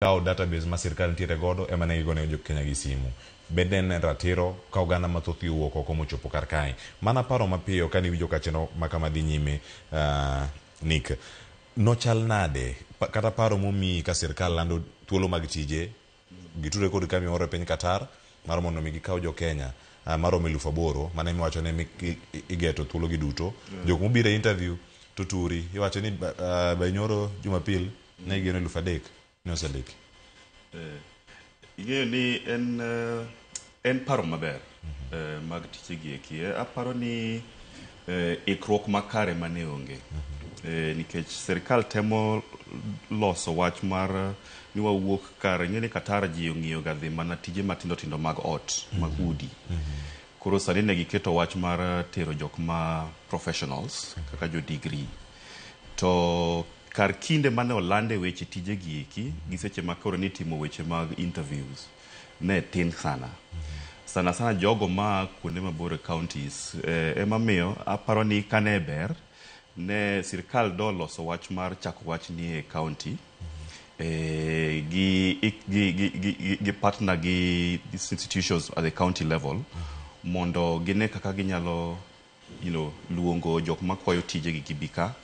Kawo database ma sirkal nitiere godo ema ne gigone jo Kenya gi simu. Bende en ratiro ka oganda mathoth owuok oko mochopo kar kae. Mana paro mapiyo kane iwinjo ka chenro ma kama dhi nyime Nick. Nochal nade kata paro momiyi ka sirkal lando thuolo mag tije gitudre kod kambi moro e piny Qatar mar mondo mi gikaw jo Kenya maromo 8000 mano emiwacho ni igeto thuolo gi duto. Jok mobiro e interview to turi iwacho ni by nyoro Jumapil ne gigeno 3000 ne osendiki. Ing'eyo ni en en paro maber mag tije gi eki. Aparo ni ikruok makare mane onge. Nikech sirikal temo loso wach mar ni wawuok kar ing'e ni Qatar ji ong'iyo ga dhi mana tije matindo tindo mag ot mag udi. Koro sani ne giketo wach mar tero jok ma professionals kaka jo degree. To kar kinde mane olande weche tije gi eki gi seche ma koro nitimo weche mag interviews ne tin sana. Sana sana jogo ma kuonde mabor e counties ema miyo aparo ni kane ber ne sirikal doloso wach mar chako wach ni e county gi partner gi these institutions at the county level mondo gine kaka ginyalo luongo jok makwayo tije gi gibi ka.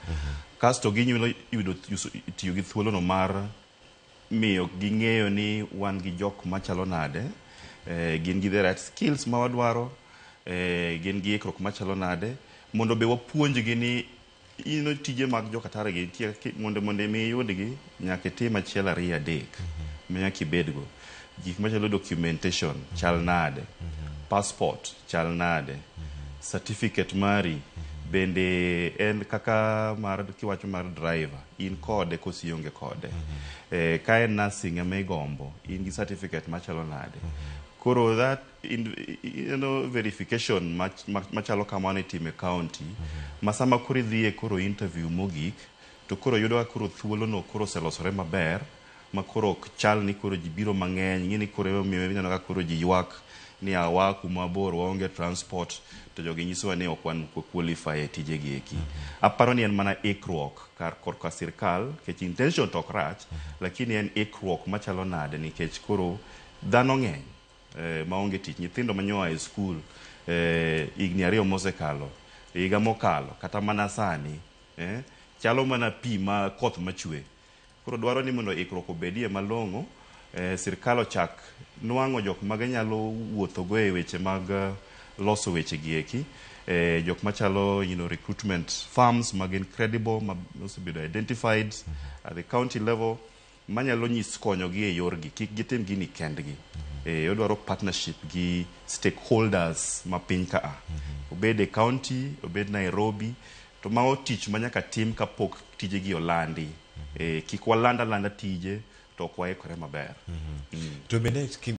Kasto ginyalo yudo tiyo gi thuolo no mar miyo ging'eyo ni wan gi jok machalo nade, gin gi the right skills ma wadwaro, gin gi ikruok machalo nade, mondo be wapuonjgi ni ino tije mag jo Qatar gi nitie mondo mi iyudgi nyaka itim achiel ariyo adek ma nyaka ibedgo. Gik machalo documentation chal nade, passport chal nade, certificate mari bende en kaka mar kiwacho mar driver in kode koso ionge kode. Ka en nursing ema igombo in gi certificate machalo nade. Koro that in, verification machalo kamano itimo e county ma sama koro idhiye koro interview mogik to koro yudo ka koro thuolo no koro oselosore maber ma koro ok chal ni koro ji biro mang'eny. Ing'e ni koro emomiyo ineno ka koro ji ywak ni awa kuma bor waonge transport to jogi nyisowa ni ok wan qualify e tije gi eki. Aparo ni en mana ikruok kar korka sirkal nikech intention to ok rach lakini en ikruok machalo nade nikech koro dhano ng'eny maonge tich. Nyithindo manyoa e skul higni 2 mosekalo, higa mokalo kata mana sani chalo mana pi ma koth machwe. Koro dwaro ni mondo ikruok obedie malong'o, sirkal ochak nwang'o jok ma ginyalo wuothogo e weche mag loso weche gi eki, jok machalo recruitment firms ma gin credible ma osebedo identified at the county level manyalo nyis konyogi e yorgi kik gitim gini kendgi. Odwaro partnership gi stakeholders ma piny ka obed e county, obed Nairobi, to mago tich ma nyaka tim kapok tije gi olandi. Kik waland alanda tije to ok waikore maber. To bende